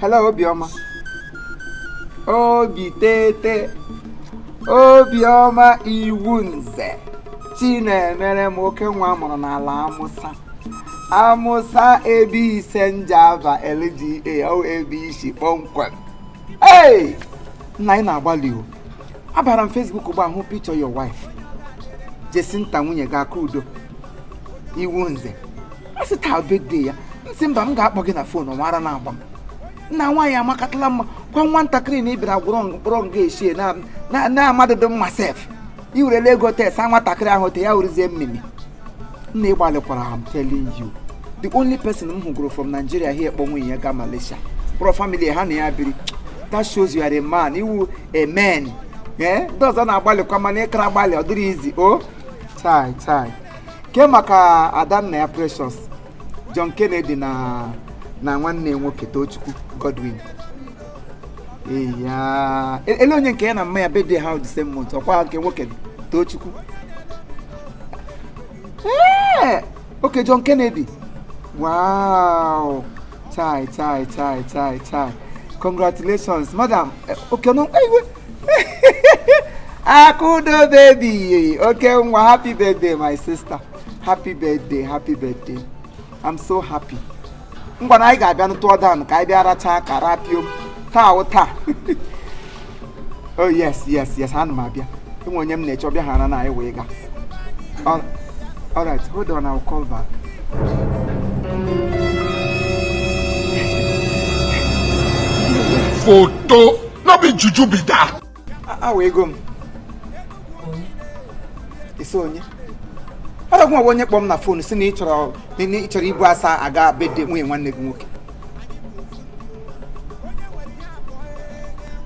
Hello, Obiọma. Obi tete. Obiọma iwu nze. Chinemere m oke nwa mụrụ n'ala Amụsa. Amụsa ebe ise Njaba LGA ọ ebe isi kpọmkwem. Hey! Nna anyị na-agbalị o. Abara m Facebook ugbu a hụ picture your wife. Jesinta nwunye gị aka udo. Iwu nze. A sị taa birthday ya. M sị mba, m ga-akpọ gị na phone ọnwara na-agba m. Nna nwaanyị amakatala mma kwa nwatakịrị na ịbịara gwụrọ mkpụrọ nga eshie na na-amadụdụ mma sef. I werela ego tesa nwatakịrị ahụ te ya wụrụzie mmiri. Nna, ịgbalịkwara. I'm telling you, the only person m hụgoro from Nigeria here kpọ nwunye ya gaa Malaysia kpọrọ family ha na ya biri, that shows you are a man, iwu a man. Ee, ndị ọzọ na-agbalịkwa, mana ịkara agbalị ọ dịrị izi o. Chai chai, ke maka adanna ya Precious John Kennedy na nwanne nwoke Tochukwu Godwin. Eya, ele onye nke ya na mma ya birthday ha the same month, ọkwa nke nwoke Tochukwu. Ee, okay, John Kennedy. Wow, chai chai chai chai chai, congratulations, madam. Okay, no, ewe Akudo baby, okay nwa, happy birthday, my sister. Happy birthday, happy birthday. I'm so happy. Ngwa na anyị ga-abịa tụọ down ka anyị bịa rachaa ka rapio taa wụ taa. Oh yes, ana m abịa. Enwe onye m na-eche ọbịa ha na anyị wee gaa. All right, hold on, I'll call back. Photo no be juju be that. Awa ego m isi onye ọdọgwụ nwa onye kpọọ m na phone si na ị chọrọ na ị chọrọ ibu asa aga birthday nwunye nwanne gị nwoke.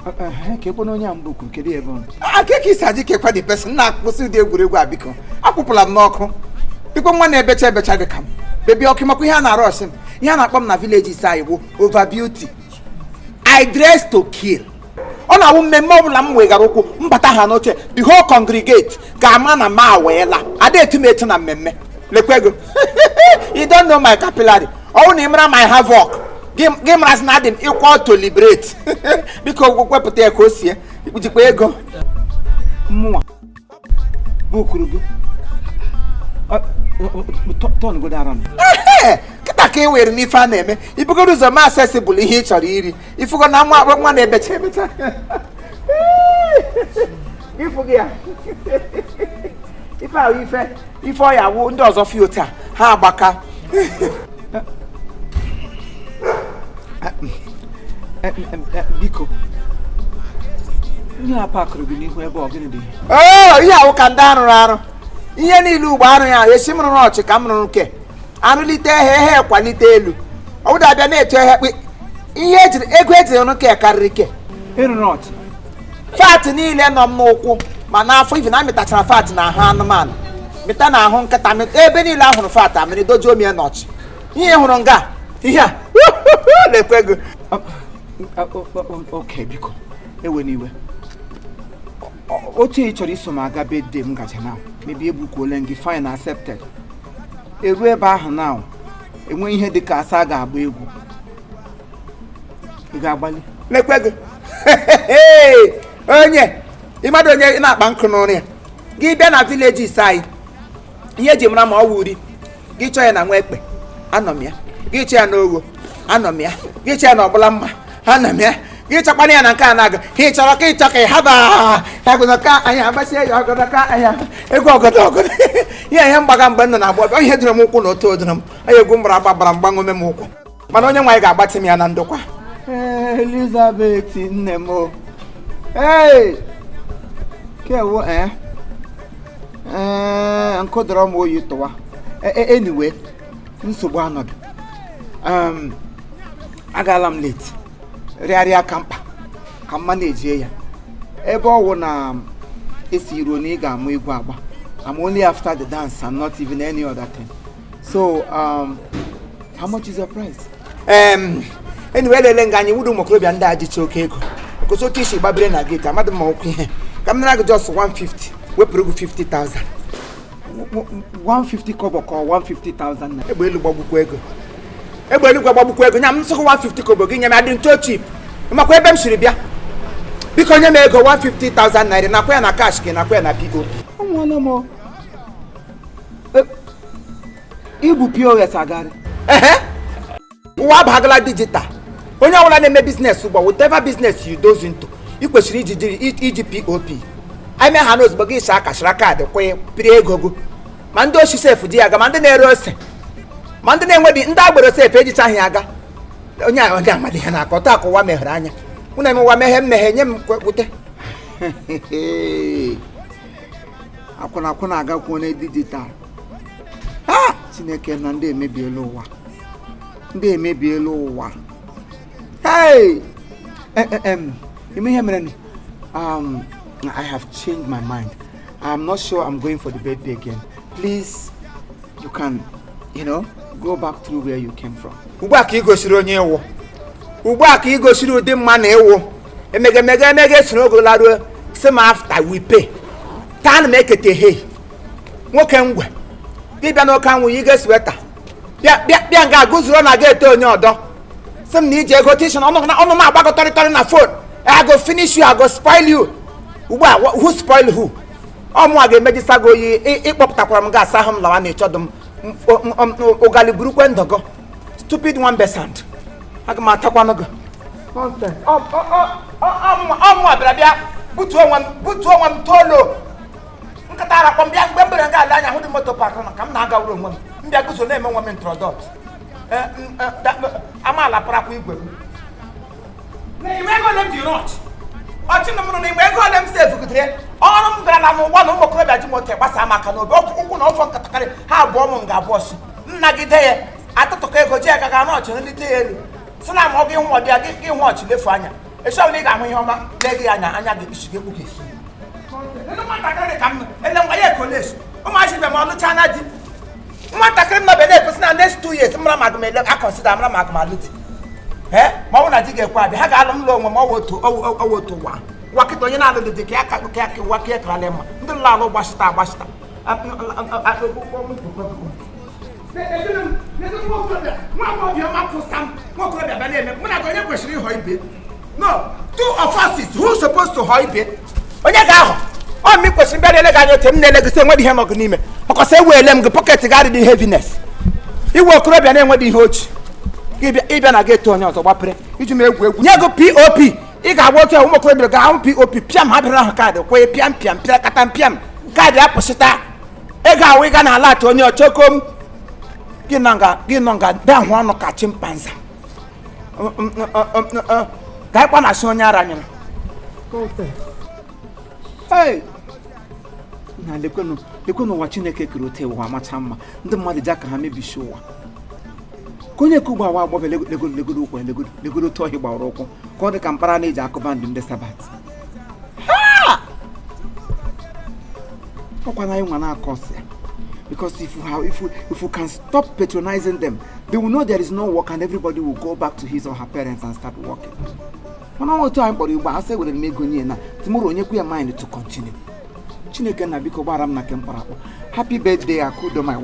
Ka ekwe na onye a mbụ kwuru kedu ebe ọ nọ? A ka isi adị ka ekwe the person na-akwụsị ụdị egwuregwu a. Biko, akwụpụla m n'ọkụ. Biko, nwa na-ebecha ebecha dị ka m bebi ọkụ makwa ihe a na-arụ ọsị m, ihe a na-akpọ m na village ise anyị bụ over beauty. I dress to kill. Ọ na-awụ mmemme ọbụla m wegara ụkwụ mbata ha n'oche, the whole congregate ga-ama na ma aweela ada etu m etu na mmemme. Lekwa ego, you don't know my capillary. Ọwụ na ị mara my havoc gị marasị na adị m equal to liberate. Biko, wepụta ya ka o sie jikwa ego mmụọ bukuru gị turn go down. Kịta ka ị were n'ife a na-eme ibugoro ụzọ ma accessible ihe ị chọrọ iri ifugo na nwa nwa na-ebecha ebecha ifu gị ya ife ahụ ife ife ọya wụ ndị ọzọ fi otu a ha agbaka. Biko, ihe a pakụrụ gị n'ihu ebe ọ gịnị dị? Oo, ihe ahụ ka ndị arụrụ arụ ihe niile ugbo arụ ya esi m rụrụ ọchị ka m rụrụ nke arụlite ehe ehe kwalite elu ọ bụda abịa na-eto ehe kpe ihe ejiri ego ejiri rụ ke karịrị ke ịrụrụ ọchị fat niile nọ m n'ụkwụ ma n'afọ ife na amịtachara fat na ahụ anụmanụ mịta na ahụ nkịta mịta ebe niile ahụrụ fat amịrị dojuo m ya n'ọchị. Ihe hụrụ nga ihe a lekwe ego. Oke, biko, ewe n'iwe. Otu ị chọrọ iso m aga birthday m gaje now, maybe ebukwuole gị. Fine, accepted. Eru ebe ahụ now, enwe ihe dị ka asa ga-agba egwu, ị ga-agbalị lekwe gị onye ịmadụ onye na-akpa nkụ n'ụrụ ya gị bịa na village ise anyị ihe eji mara ma ọ wụ uri gị chọọ ya na nwa ekpe anọ m ya, gị chọọ ya n'ogho anọ m ya, gị chọọ ya na ọbụla mma anọ m ya, gị chọkwana ya na nke a na-aga ka ị chọrọ ka ị chọ ka ị haba ọgọdọ ka anyị agbasie ya ọgọdọ ka anyị egwu ọgọdọ ọgọdọ ihe ihe mgbaga mgbe m nọ na agbọ ihe dụrụ m ụkwụ na otu odoro m onye egwu m gbara agba gbara mgbanwe m ụkwụ mana onye nwaanyị ga-agbatị m ya na ndokwa. Elizabeth nne m o, ee, kewo, ee ee, nkụ dọrọ m oyi tụwa. Anyway, nsogbu anọdụ. Agaala m late rịarịa ka mkpa ka mma na-ejie ya ebe ọ wụ na esi ruo na ị ga-amụ egwu agba. I'm only after the dance and not even any other thing. So how much is your price? Anyway, elele nga anyị wudu ụmụ okorobịa ndị a jicha oke ego kwụsị otu isi gbabere na gate amadị m okwu ihe ka m nara gị just 150 wepụrụ gị 50,000. 150 kobo ka 150,000 na egbe elu gbagbukwa ego. Egbe eluigwe gbagbukwa ego. Nya m nsogbu 150 kobo gị nye m, adị ntoo cheap. Makwa ebe m siri bịa. Biko, nye m ego 150,000 naira. Nakwa ya na cash gị, nakwa ya na POP. Ọnwụọla m o. Ibu POS agarị. Ehe, ụwa abagala digital. Onye ọbụla na-eme business ugbu a, whatever business you doze into, ị kwesịrị iji jiri iji POP ime ha na ozugbo gị ịcha akachara kaadị kwee pịrị ego gị. Ma ndị oshi sef ji ya aga, ma ndị na-ere ose, ma ndị na-enweghị, ndị agbero sef ejichaghị ya aga. Onye a, onye amadị ihe na-akọ taa ka ụwa meghere anya. Mụ na eme ụwa meghe mmeghe. Nye m kwute akwụna akwụna agakwuo na digital. Ha, Chineke na ndị emebiela ụwa, ndị emebiela ụwa. Hey! Ime ihe mere ni? I have changed my mind. I'm not sure I'm going for the birthday again. Please, you can go back through where you came from. Ugbu a ka ị gosiri onye ịwụ. Ugbu a ka ị gosiri ụdị mma na ịwụ. Emegemege emege soro ogo laruo si m after we pay. Taa na m ekete hei. Nwoke ngwe. Gị bịa n'oke anwụ yi ga sweater. Bịa bịa bịa nga guzuro na gate onye ọdọ. Sị m na iji ego tishan ọnụ ọnụ m agbakọ tọrịtọrị na phone. I go finish you, I go spoil you. Ugbu a, who spoil who? Ọ mụnwa ga-emejisa gị oyi. Ịkpọpụtakwara m ga-asa ahụ m lawa na ịchọdụ m ụgali burukwe ndọgọ. Stupid one percent, aga m atakwanụ gị. Nonsense. Ọ mụnwa bịara bịa butuo onwe m, butuo onwe m tolo nkịta arakpọ m bịa. Mgbe m bịara nga ala anya hụ dị moto park na ka m na-agawuru onwe m, m bịa guzo na-eme onwe m introduct. Amaala parakwa igwe m n'ime ego ole m ji rọch ọchị na mụrụ n'ime ego ole m sevugidere ọrụ m garala n'ụwa na ụmụ okorobịa ji moto gbasa m aka n'obi ụkwụ na ọfọ nkatakịrị ha abụọ m nga abụọ si nnagide ya atụtụkọ ego ji ya gaga n'ọchị nlite ya elu si na ma ọ gị hụ ọdị ya gị hụ ọchị lefu anya esi ọbụla ị ga-ahụ ihe ọma lee gị anya anya gị isi gị ekpu gị esi. Ele nwatakịrị dị ka m nọ, ele nwa ya ekolesu ụmụazị bịa ma ọ lụchaa na di. Nwatakịrị m nọbe na-ekwesị na next 2 years mara ma aga m ele a-consider mara ma aga m alụ di. Ee, ma ọ bụ na di ga-ekwe abịa, ha ga-alụ m lụọ onwe m. Ọwụ otu ọwụ otu ụwa ụwa kịta onye na-alụ di ka ya ka ka ya ka ụwa ka ya karala mma. Ndị lụrụ alụ gbachita agbachita. Nwa agbọghọbịa ọma kwụsa m. Nwa okorobịa bịa na-eme mụ na gị, onye kwesịrị ịghọ ibe? No, two of us is who supposed to ghọ ibe? Onye ga-ahọ ọ m kwesịrị bịa na-ele gị anya otu m na-ele gị sị enweghị ihe nọ gị n'ime ọkọsọ ewele m gị pocket gị adịghị heaviness. Iwe okorobịa na-enweghị ihe ochi gị bịa ịbịa na gate onye ọzọ gbapere iji m egwu egwu nye gị POP. Ị ga-agba otu a ụmụ okorobịa ga-ahụ POP pịam, ha bịara ahụ kaadị kwee pịam pịam pịa kata pịam kaadị apụsịta ego ahụ. Ị ga na ala onye ọchọkom gị nọ nga, gị nọ nga bịa hụ ọnụ ka chimpanzee ka ịkwa na asị onye ara nyere. Hey! Na lekwenụ lekwenụ ụwa Chineke kere ote ụwa macha mma. Ndị mmadụ ji aka ha mebisi ụwa ka onye ke ugbo awa agbọbịa legodo legodo ụkwụ ya, legodo legodo otu ọhịa gbara ụkwụ ka ọ dị ka mkpara na-eji akụba ndụ ndị Sabbath. Ọkwa na anyị nwa na-akọsi ya, because if you can stop patronizing them, they will know there is no work and everybody will go back to his or her parents and start working. Mana otu anyị kpọrọ igbo asị were m ego nye na tomorrow onye kwu ya mind to continue. Chineke na biko gbara m na ke mkpọrọ akpọ. Happy birthday, Akudo, my wife.